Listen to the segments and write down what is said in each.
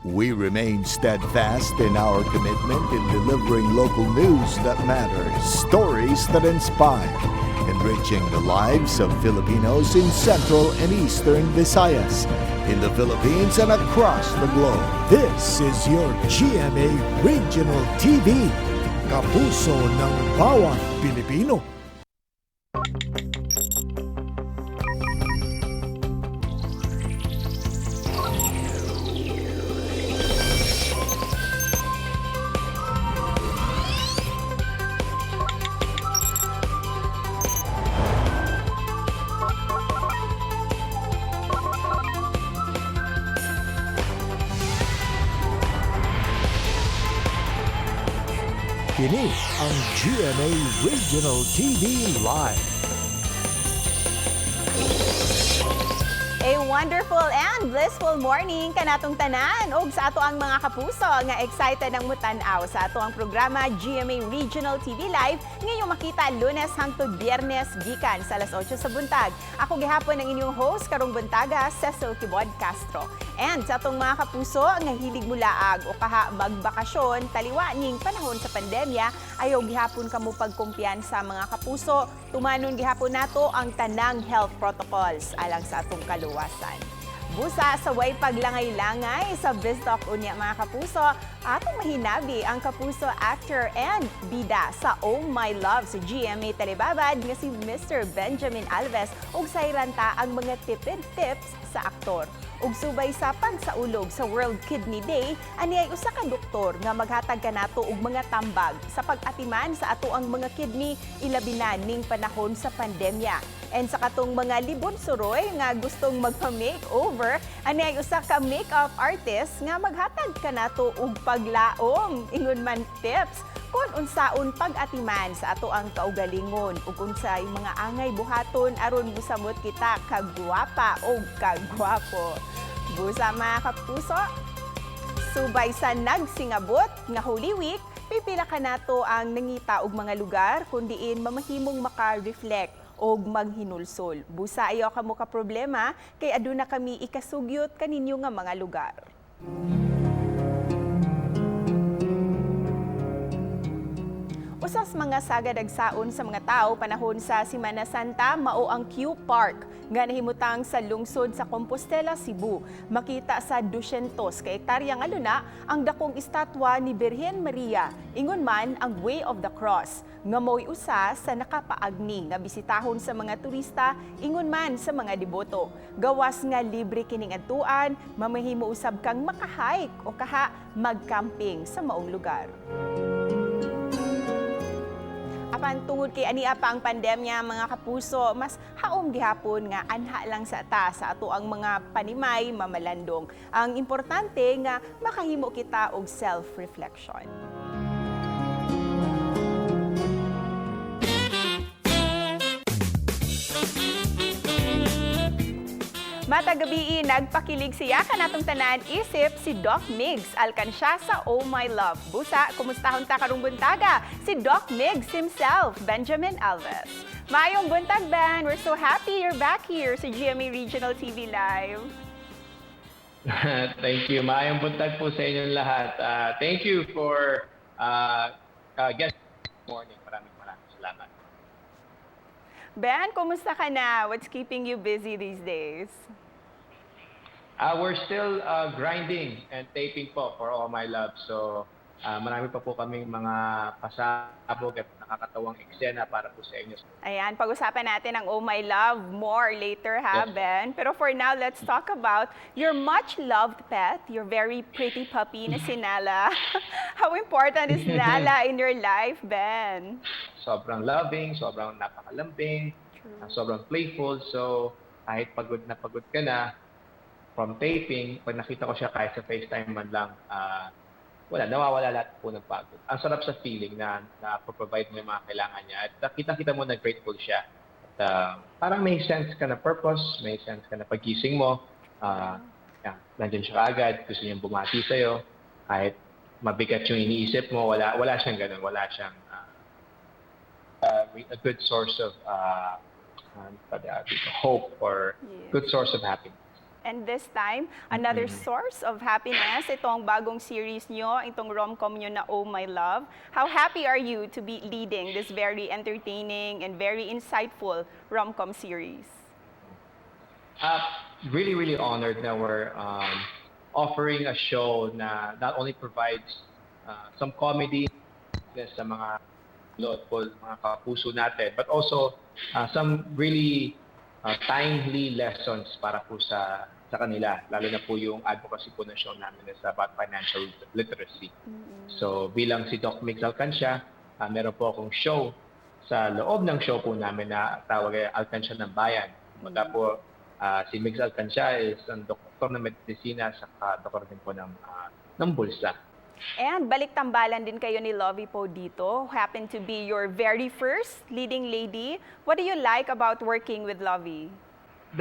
We remain steadfast in our commitment in delivering local news that matters, stories that inspire, enriching the lives of Filipinos in Central and Eastern Visayas, in the Philippines and across the globe. This is your GMA Regional TV, kapuso ng bawat Pilipino. Kini ang GMA Regional TV Live. A wonderful and blissful morning kanatong tanan ug sa ato ang mga kapuso nga excited ang mutan-aw sa ato ang programa GMA Regional TV Live ngayong makita Lunes hangtod Biyernes gikan sa alas 8 sa buntag. Ako gihapon ang inyong host karong buntaga, Cecil Kibod Castro. And sa atong mga kapuso nga hilig mulaag o kaha magbakasyon taliwa ning panahon sa pandemya, ayaw gihapon kamo pagkumpiyansa, mga kapuso. Tumanon gihapon nato ang tanang health protocols alang sa atong kaluwasan. Busa sa way paglangay-langay sa BizTalk unya, mga kapuso, atong mahinabi ang kapuso actor and bida sa Oh My Love sa GMA Telebabad nga si Mr. Benjamin Alves ug sayran ta ang mga tipid tips sa aktor. Ug subay sa pagsaulog sa World Kidney Day, ani ay usa ka doktor nga maghatag kanato og mga tambag sa pag-atiman sa ato ang mga kidney, ilabi na ning panahon sa pandemya. And sa katong mga libon suroy nga gustong magpa-makeover, ani ay usa ka makeup artist nga maghatag kanato og paglaom, ingon man tips kung unsaon pag-atiman sa ato ang kaugalingon ug unsay mga angay buhaton aron musamot kita kagwapa o kagwapo. Busa, mga kapuso, subay sa nagsingabot nga Holy Week, pipila kanato ang nangita og mga lugar kun diin mamahimong maka-reflect og maghinulsol. Busa ayaw kamo ka problema kay aduna kami ikasugyot kaninyo nga mga lugar. Usas mga sagad agsaon sa mga tao panahon sa Semana Santa mao ang Q Park nga nahimutang sa lungsod sa Compostela, Cebu. Makita sa 200 ka hektarya nga luna ang dakong estatwa ni Birhen Maria, ingon man ang Way of the Cross nga mao'y usa sa nakapaagni nga bisitahon sa mga turista ingon man sa mga deboto. Gawas nga libre kining adtuan, mamahimo usab kang makahike o kaha magcamping sa maong lugar. Apan tungod kay ania pa ang pandemya, mga kapuso, mas haom gihapon nga anha lang sa ta sa ato ang mga panimay mamalandong. Ang importante nga makahimo kita og self-reflection. Matag gabii, nagpakilig siya kanatong tanan isip si Doc Migs Alcancia sa Oh My Love. Busa, kumustahon ta karong buntaga si Doc Migs himself, Benjamin Alves. Maayong buntag, Ben. We're so happy you're back here sa GMA Regional TV Live. Thank you. Maayong buntag po sa inyong lahat. Thank you for guest morning. Maraming maraming salamat. Ben, kumusta ka na? What's keeping you busy these days? We're still grinding and taping po for Oh My Love. So, marami pa po kaming mga pasabog at nakakatawang eksena para po sa inyo. Ayan, pag-usapan natin ang Oh My Love more later ha, Yes. Ben. Pero for now, let's talk about your much-loved pet, your very pretty puppy na si Nala. How important is Nala in your life, Ben? Sobrang loving, sobrang napakalambing, sobrang playful. So, kahit pagod na pagod ka na from taping, pag nakita ko siya kahit sa FaceTime man lang, wala, nawawala lahat po ng pagod. Ang sarap sa feeling na na-provide mo yung mga kailangan niya at nakita-kita mo na grateful siya. At parang may sense ka na purpose, may sense ka na paggising mo, yeah, nandyan siya kaagad, gusto niyang bumati sa'yo, kahit mabigat yung iniisip mo, wala, wala siyang ganun, wala siyang a good source of hope or good source of happiness. And this time, another source of happiness, itong bagong series nyo, itong rom-com nyo na Oh My Love. How happy are you to be leading this very entertaining and very insightful rom-com series? Really, really honored that we're offering a show na not only provides some comedy sa mga load po, mga kapuso natin, but also some really timely lessons para po sa kanila, lalo na po yung advocacy po ng show namin is about financial literacy. So bilang si Doc Migs Alcancia, meron po akong show sa loob ng show po namin na tawag ay Alcancia ng Bayan. Kumbaga po, si Migs Alcancia is ang doktor ng medisina sa doktor din po ng bulsa. And balik tambalan din kayo ni Lovi Poe dito, who happened to be your very first leading lady. What do you like about working with Lovi?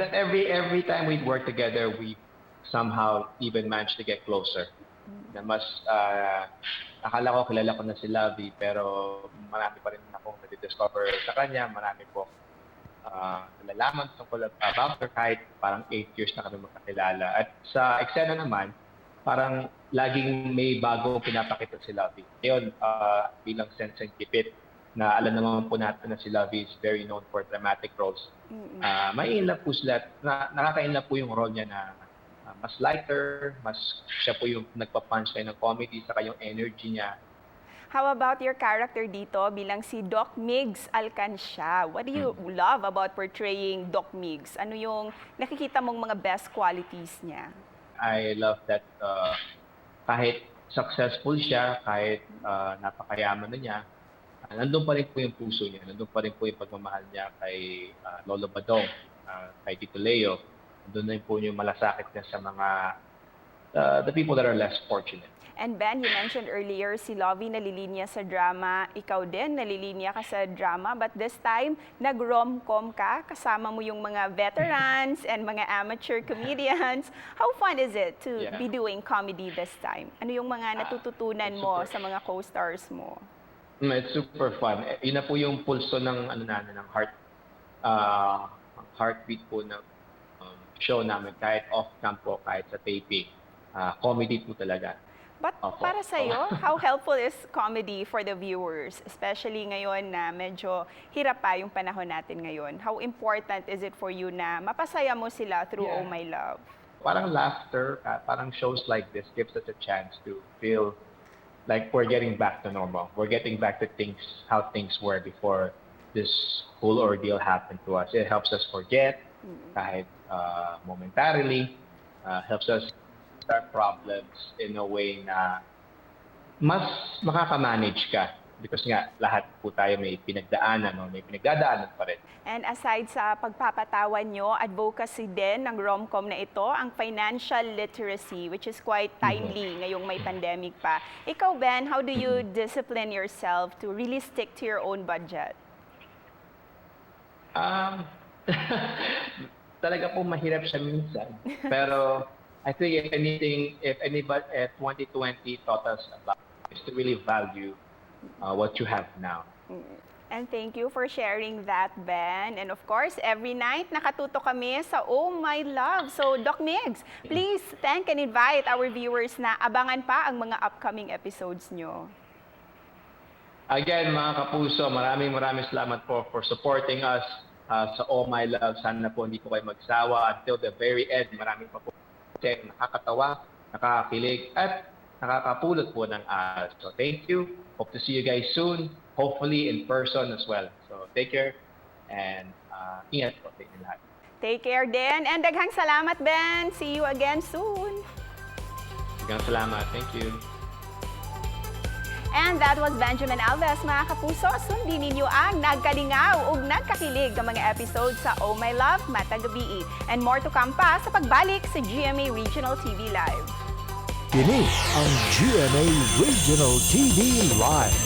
That every time we work together, we somehow even manage to get closer. Na mas akala ko kilala ko na si Lovi, pero marami pa rin akong na-discover sa kanya, marami po nalalaman tungkol about her kahit parang 8 years na kami magkakilala. At sa eksena naman, parang laging may bagong pinapakita si Lovi. Ngayon, bilang Sense and Kipit, na alam naman po natin na si Lovi is very known for dramatic roles. Mai-inlove po sila, nakaka-inlove po yung role niya na mas lighter, mas siya po yung nagpa-punchline ng comedy, saka yung energy niya. How about your character dito bilang si Doc Migs Alcancia? What do you love about portraying Doc Migs? Ano yung nakikita mong mga best qualities niya? I love that kahit successful siya, kahit napakayaman na niya, nandun pa rin po yung puso niya, nandun pa rin po yung pagmamahal niya kay Lolo Badong, kay Tito Leo. Nandun na rin po yung malasakit niya sa mga the people that are less fortunate. And Ben, you mentioned earlier si Lovi nalilinya sa drama. Ikaw din, nalilinya ka sa drama. But this time, nag-rom-com ka. Kasama mo yung mga veterans and mga amateur comedians. How fun is it to be doing comedy this time? Ano yung mga natututunan mo sa mga co-stars mo? It's super fun. Eh, yun na po yung pulso ng ano namin, ng heartbeat po ng show namin kahit off cam po, kahit sa taping. Comedy po talaga. But Opo. Para sa'yo, how helpful is comedy for the viewers? Especially ngayon na medyo hirap pa yung panahon natin ngayon. How important is it for you na mapasaya mo sila through Oh My Love? Parang laughter, parang shows like this gives us a chance to feel like we're getting back to normal. We're getting back to things, how things were before this whole ordeal happened to us. It helps us forget, kahit momentarily, helps us our problems in a way na mas makaka-manage ka because nga lahat po tayo may pinagdaanan o may pinagdadaanan pa rin. And aside sa pagpapatawa nyo, advocacy din ng rom-com na ito, ang financial literacy, which is quite timely ngayong may pandemic pa. Ikaw, Ben, how do you discipline yourself to really stick to your own budget? Talaga po mahirap siya minsan. Pero I think if anything, if anybody, if 2020 taught us about is to really value what you have now. And thank you for sharing that, Ben. And of course, every night nakatutok kami sa Oh My Love. So, Doc Migs, please thank and invite our viewers na abangan pa ang mga upcoming episodes nyo. Again, mga kapuso, maraming maraming salamat po for supporting us sa Oh My Love. Sana po hindi po kayo magsawa until the very end. Maraming pa po kasi nakakatawa, nakakakilig, at nakakapulot po ng aral. So thank you. Hope to see you guys soon. Hopefully in person as well. So take care and ingat po sa inyo lahat. Take care din. And daghang salamat, Ben. See you again soon. Daghang salamat. Thank you. And that was Benjamin Alves, mga kapuso. Sundin ninyo ang nagkalingaw ug nagkakilig ng mga episodes sa Oh My Love, Matag Gabii. And more to come pa sa pagbalik sa GMA Regional TV Live. Kini ang GMA Regional TV Live.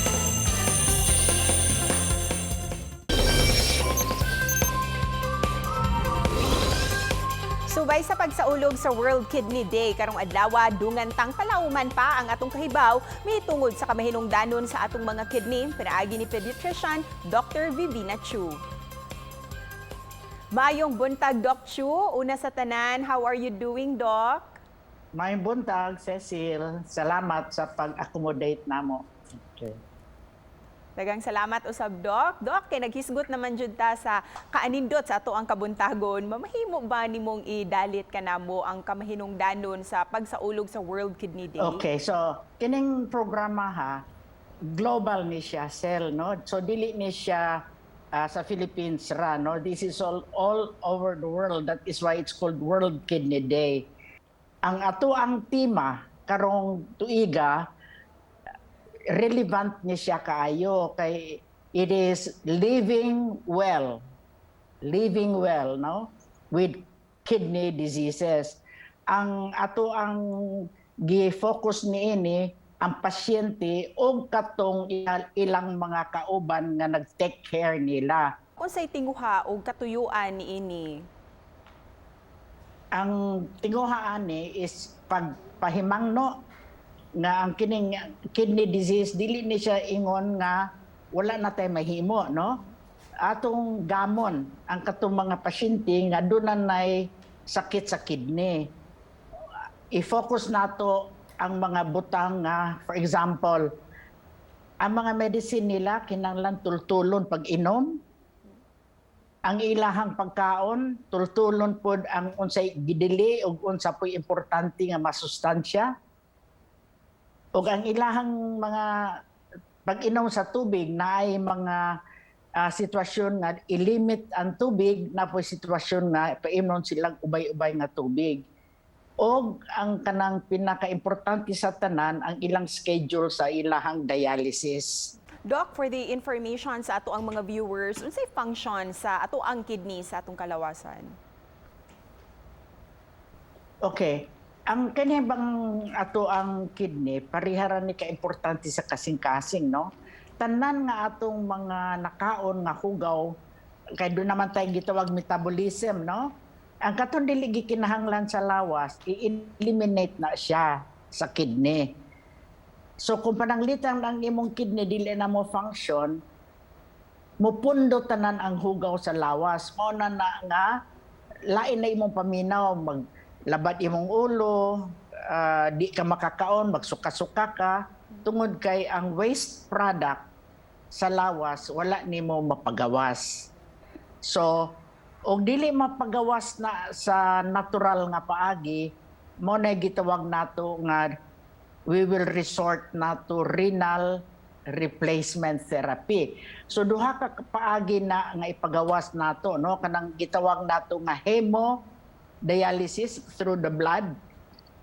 Subay sa pagsaulog sa World Kidney Day karong adlaw, dungan tang palauman pa ang atong kahibaw mahitungod sa kamahinungdanon sa atong mga kidney pinaagi ni pediatrician Dr. Vivina Chu. Maayong buntag, Doc Chu. Una sa tanan, how are you doing, Doc? Maayong buntag, Cecil. Salamat sa pag-accommodate namo. Okay. Daghang salamat usab, Doc. Doc, kay naghisgot naman jud ta sa kaanindot sa atoang kabuntagon. Mamahimo ba nimong idalit kanamo ang kamahinungdanon sa pagsaulog sa World Kidney Day? Okay, so kining programa ha, global ni siya, Cel, no? So dili ni siya sa Philippines ra, no? This is all over the world. That is why it's called World Kidney Day. Ang atoang tema karong tuiga, relevant ni siya kaayo kay it is living well. Living well, no? With kidney diseases. Ang atoang gi-focus niini, ang pasyente o katong ilang mga kauban nga nag-take care nila. Unsay tinguha o katuyuan niini? Ang tinguha ani is pagpahimangno nga ang kining kidney disease, dili ni siya ingon nga wala na tay mahimo, no? Atong gamon ang katong mga pasyente nga dunay sakit sa kidney. I-focus nato ang mga butang nga, for example, ang mga medicine nila kinahanglan tultulon pag-inom, ang ilahang pagkaon tultulon pod, ang unsay gidili ug unsa po'y importante nga masustansya, ug ang ilahang mga pag-inom sa tubig, naay mga sitwasyon nga ilimit ang tubig, naa po'y sitwasyon nga painom silang ubay-ubay nga tubig, og ang kanang pinakaimportante sa tanan, ang ilang schedule sa ilahang dialysis. Doc, for the information sa atoang mga viewers, unsay function sa atoang kidney sa atong kalawasan? Okay. Ang kani bang atoang kidney, pareha ra ni kaimportante sa kasing-kasing, no? Tanan nga atong mga nakaon nga hugaw, kay duna man tay gitawag metabolism, no? Ang katong dili gikinahanglan sa lawas, i-eliminate na siya sa kidney. So kung pananglitan ang imong kidney dili na mo function, mupundo tanan ang hugaw sa lawas. Mao na na nga lain na imong paminaw, maglabad imong ulo, di ka makakaon, magsuka-suka ka tungod kay ang waste product sa lawas wala nimo mapagawas. So, og dili mapagawas na sa natural nga paagi, mao na gitawag nato nga we will resort na to renal replacement therapy. So duha ka paagi na nga ipagawas nato, no? Kanang gitawag nato nga hemodialysis through the blood.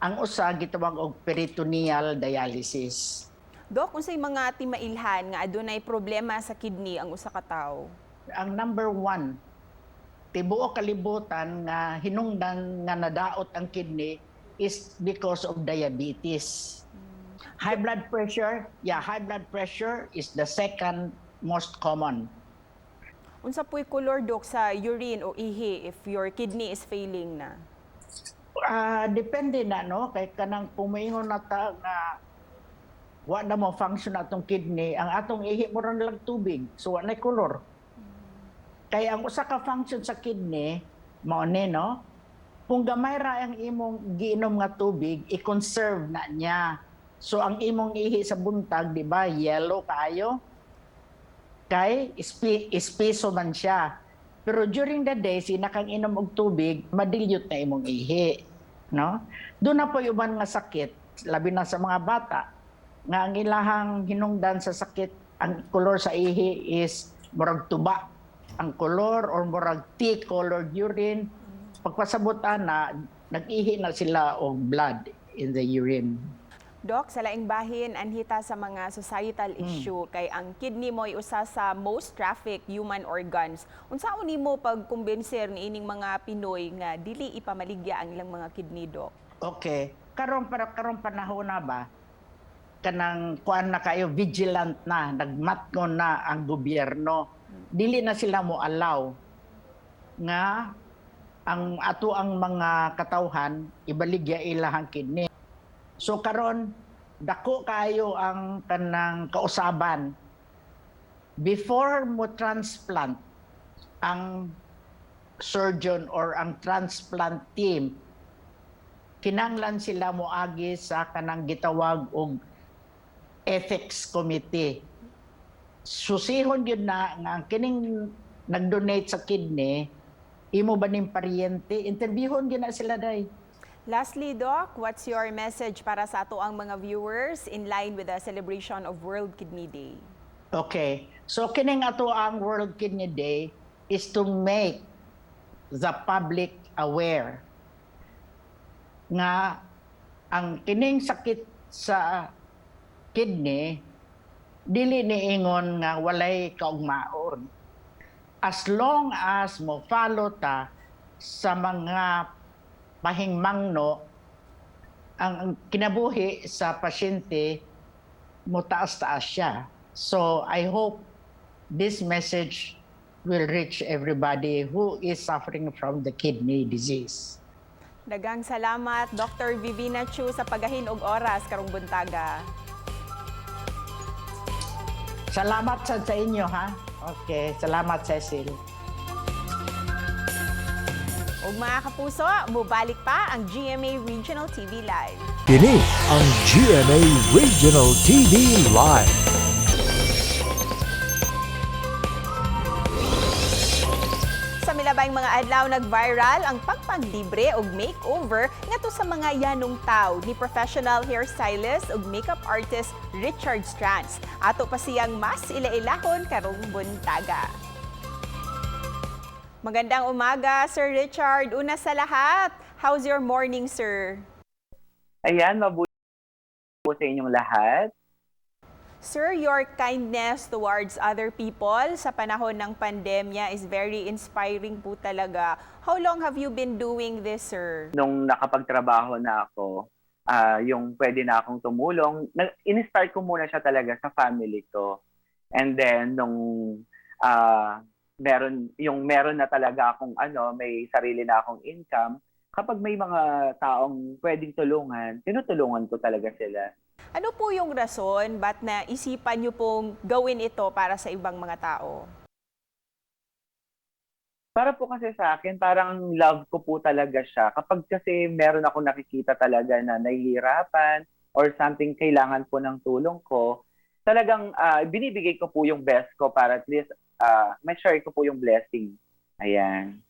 Ang usa gitawag og peritoneal dialysis. Doc, unsay mga timailhan nga adunay problema sa kidney ang usa ka tawo? Ang number one, tibuok kalibutan nga hinungdan nga nadaot ang kidney is because of diabetes. High blood pressure, yeah, high blood pressure is the second most common. Unsa po'y color, Doc, sa urine o ihi if your kidney is failing na? Ah, depende na, no? Kay kanang muingon na ta nga wa na mo function atong kidney, ang atong ihi mura na lang tubig, so wa na color. Kay ang usa ka function sa kidney mao ni, no? Kung gamay ra ang imong giinom nga tubig, i-conserve na niya. So ang imong ihi sa buntag, di ba, yellow kaayo? Kay espeso man siya. Pero during the day, sige kang inom og tubig, madilute na imong ihi. No? Duna po'y uban nga sakit, labi na sa mga bata, nga ang ilahang hinungdan sa sakit, ang kolor sa ihi is murag tuba ang kolor or murag tea colored urine. Pagpasabot ana, nag-ihi na sila og blood in the urine. Doc, sa laing bahin, anhi ta sa mga societal issue kay ang kidney mo'y usa sa most trafficked human organs. Unsaon nimo pagkumbinser niining mga Pinoy nga dili ipamaligya ang ilang mga kidney, Doc? Okay. Karon, para karong panahon na ba, kanang kuan na kayo, vigilant na, nagmatngon na ang gobyerno. Dili na sila mo allow nga ang atoang mga katawhan ibaligya ilahang kidney. So karon dako kaayo ang kanang kausaban before mo transplant ang surgeon or ang transplant team, kinanglan sila moagi sa kanang gitawag og ethics committee. Susihon gyud na nga ang kining nag-donate sa kidney, imo ba ning paryente? Interviewon gyud na sila day. Lastly, Doc, what's your message para sa ato ang mga viewers in line with the celebration of World Kidney Day? Okay. So kining ato ang World Kidney Day is to make the public aware nga ang kining sakit sa kidney dili niingon nga walay kaugmaon. As long as mo follow ta sa mga pahingmangno, ang kinabuhi sa pasyente mo taas-taas siya. So I hope this message will reach everybody who is suffering from the kidney disease. Daghang salamat, Dr. Vivina Chu, sa paggahin og oras karong buntaga. Salamat sa inyo, ha. Okay, salamat, Cecil. Ug mga kapuso, mubalik pa ang GMA Regional TV Live. Kini ang GMA Regional TV Live. Sa milabayng mga adlaw, nag-viral ang pagpanglibre og makeover ngadto sa mga yanong tao ni professional hairstylist ug makeup artist Richard Strands. Ato pa siyang mas ila-ilahon karong buntaga. Magandang umaga, Sir Richard. Una sa lahat, how's your morning, sir? Ayan, mabuti po sa inyong lahat. Sir, your kindness towards other people sa panahon ng pandemya is very inspiring po talaga. How long have you been doing this, sir? Nung nakapagtrabaho na ako, yung pwede na akong tumulong, in-start ko muna siya talaga sa family ko. And then, nung meron na talaga akong ano, may sarili na akong income, kapag may mga taong pwedeng tulungan, tinutulungan ko talaga sila. Ano po yung rason ba't naisipan niyo pong gawin ito para sa ibang mga tao? Para po kasi sa akin, parang love ko po talaga siya. Kapag kasi meron akong nakikita talaga na nahihirapan or something, kailangan po ng tulong ko, talagang binibigay ko po yung best ko para at least may share ko po yung blessing. Ayan.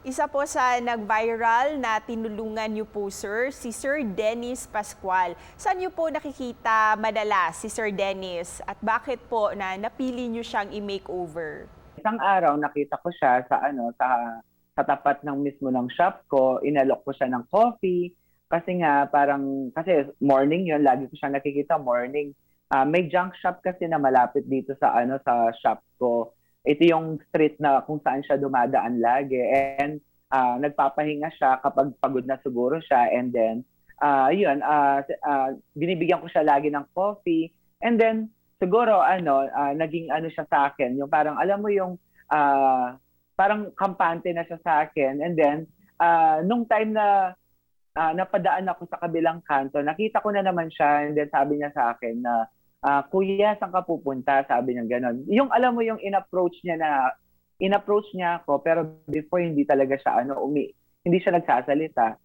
Isa po sa nag-viral na tinulungan niyo po, sir, si Sir Dennis Pascual. Saan niyo po nakikita madalas si Sir Dennis at bakit po na napili niyo siyang i-makeover? Isang araw, nakita ko siya sa ano sa tapat ng mismo ng shop ko, inalok ko siya ng coffee kasi nga parang kasi morning 'yon, lagi ko siya nakikita morning. May junk shop kasi na malapit dito sa ano sa shop ko. Ito yung street na kung saan siya dumadaan lagi and nagpapahinga siya kapag pagod na siguro siya, and then yun, binibigyan ko siya lagi ng coffee, and then siguro ano, naging ano siya sa akin, yung parang alam mo yung parang kampante na siya sa akin. And then nung time na napadaan ako sa kabilang kanto, nakita ko na naman siya, and then sabi niya sa akin na, "Kuya, saan ka pupunta?" Sabi niya ganon. Yung alam mo yung in-approach niya ako, pero before hindi talaga siya ano hindi siya nagsasalita.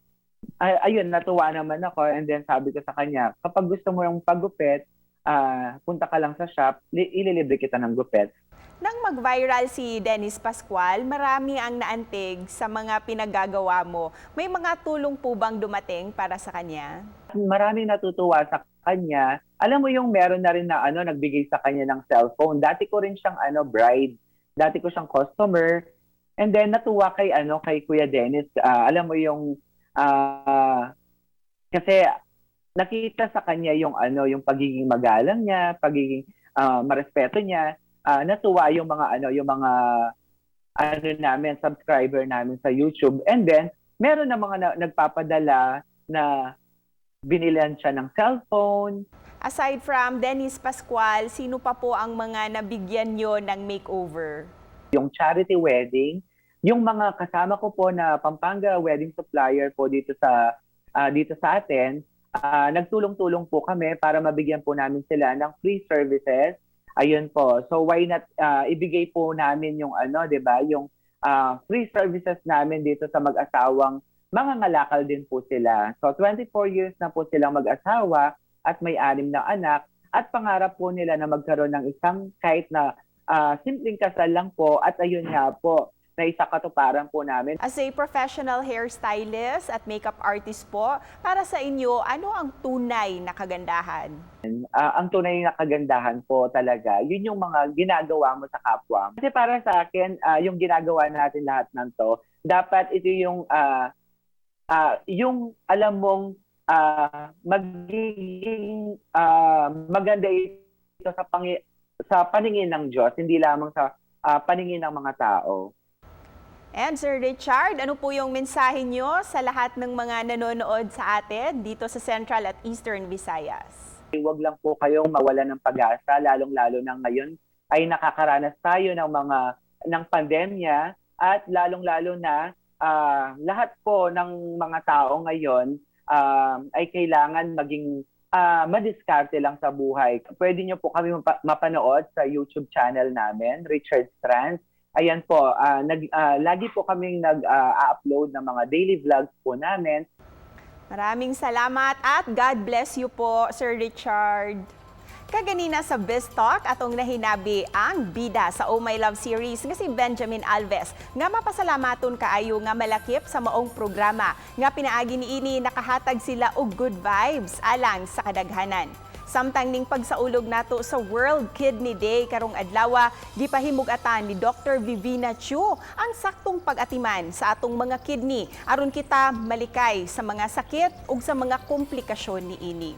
Ay, ayun, natuwa naman ako, and then sabi ko sa kanya, "Kapag gusto mo yung pagupit, punta ka lang sa shop, ililibre kita ng gupit." Nang mag-viral si Dennis Pascual, marami ang naantig sa mga pinagagawa mo. May mga tulong po bang dumating para sa kanya? Maraming natutuwa sa kanya. Alam mo yung meron na rin na ano, nagbigay sa kanya ng cellphone. Dati ko rin siyang ano, bride. Dati ko siyang customer. And then natuwa kay ano, kay Kuya Dennis. Alam mo yung kasi nakita sa kanya yung ano, yung pagiging magalang niya, pagiging marespeto niya. Natuwa yung mga ano, yung mga ano namin, subscriber namin sa YouTube. And then meron na mga nagpapadala na binilihan siya ng cellphone. Aside from Dennis Pascual, sino pa po ang mga nabigyan nyo ng makeover? Yung charity wedding, yung mga kasama ko po na Pampanga wedding supplier po dito sa atin, nagtulong-tulong po kami para mabigyan po namin sila ng free services. Ayun po. So why not ibigay po namin yung ano, 'di ba? Yung free services namin dito sa mag-asawang mangangalakal din po sila. So 24 years na po silang mag-asawa at may anim na anak at pangarap po nila na magkaroon ng isang kahit na simpleng kasal lang po at ayun nga po na isa katuparan po namin. As a professional hairstylist at makeup artist po, para sa inyo, ano ang tunay na kagandahan? Ang tunay na kagandahan po talaga, yun yung mga ginagawa mo sa kapwa. Kasi para sa akin, yung ginagawa natin lahat ng to, dapat ito yung alam mong magiging maganda ito sa paningin ng Diyos, hindi lamang sa paningin ng mga tao. And Sir Richard, ano po yung mensahe nyo sa lahat ng mga nanonood sa atin dito sa Central at Eastern Visayas? Huwag lang po kayong mawala ng pag-asa, lalong-lalo na ngayon ay nakakaranas tayo ng pandemya at lalong-lalo na lahat po ng mga tao ngayon ay kailangan maging madiskarte lang sa buhay. Pwede nyo po kami mapanood sa YouTube channel namin, Richard Strands. Ayan po, lagi po kaming nag-upload ng mga daily vlogs po namin. Maraming salamat at God bless you po, Sir Richard. Kaganina sa Biz Talk, atong nahinabi ang bida sa Oh My Love series nga si Benjamin Alves nga mapasalamaton kaayo nga malakip sa maong programa nga pinaagi niini nakahatag sila og good vibes alang sa kadaghanan. Samtang ning pagsaulog nato sa World Kidney Day karong adlaw, gipahimug-atan ni Dr. Vivina Chu ang saktong pag-atiman sa atong mga kidney aron kita malikay sa mga sakit ug sa mga komplikasyon niini.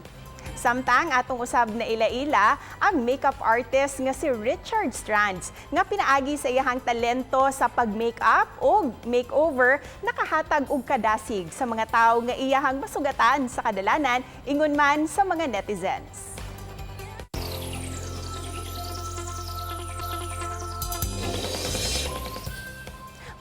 Samtang atong usab na ila-ila ang makeup artist nga si Richard Strands nga pinaagi sa iyahang talento sa pag-makeup o makeover, nakahatag og kadasig sa mga tawo nga iyahang masugatan sa kadalanan, ingon man sa mga netizens.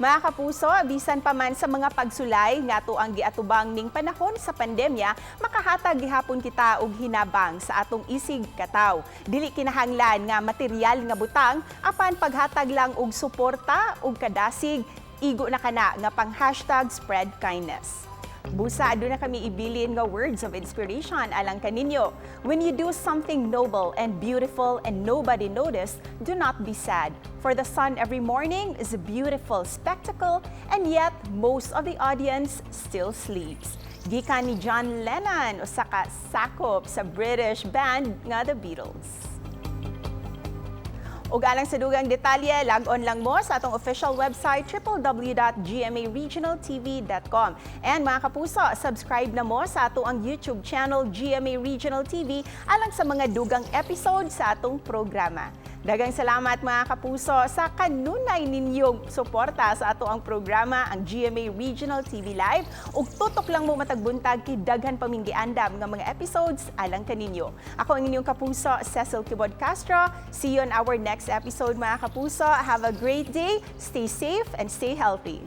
Mga kapuso, bisan pa man sa mga pagsulay nga ang giatubang ning panahon sa pandemya, makahatag gihapon kita og hinabang sa atong isig kataw. Dili kinahanglan nga material nga butang, apan paghatag lang og suporta ug kadasig, igo na kana nga pang #SpreadKindness. Busa, aduna kami ibilin nga words of inspiration alang kaninyo. When you do something noble and beautiful and nobody noticed, do not be sad. For the sun every morning is a beautiful spectacle, and yet most of the audience still sleeps. Gikan ni John Lennon, usa ka sakop sa British band nga The Beatles. Ug alang sa dugang detalye, log-on lang mo sa atong official website www.gmaregionaltv.com. And mga kapuso, subscribe na mo sa ato ang YouTube channel GMA Regional TV alang sa mga dugang episode sa atong programa. Daghang salamat, mga kapuso, sa kanunay ninyong suporta sa ato ang programa, ang GMA Regional TV Live. Ug tutok lang mo matag buntag kay daghan pa ming giandam nga mga episodes alang kaninyo. Ako ang inyong kapuso, Cecil Kibod Castro. See you on our next episode, mga kapuso. Have a great day. Stay safe and stay healthy.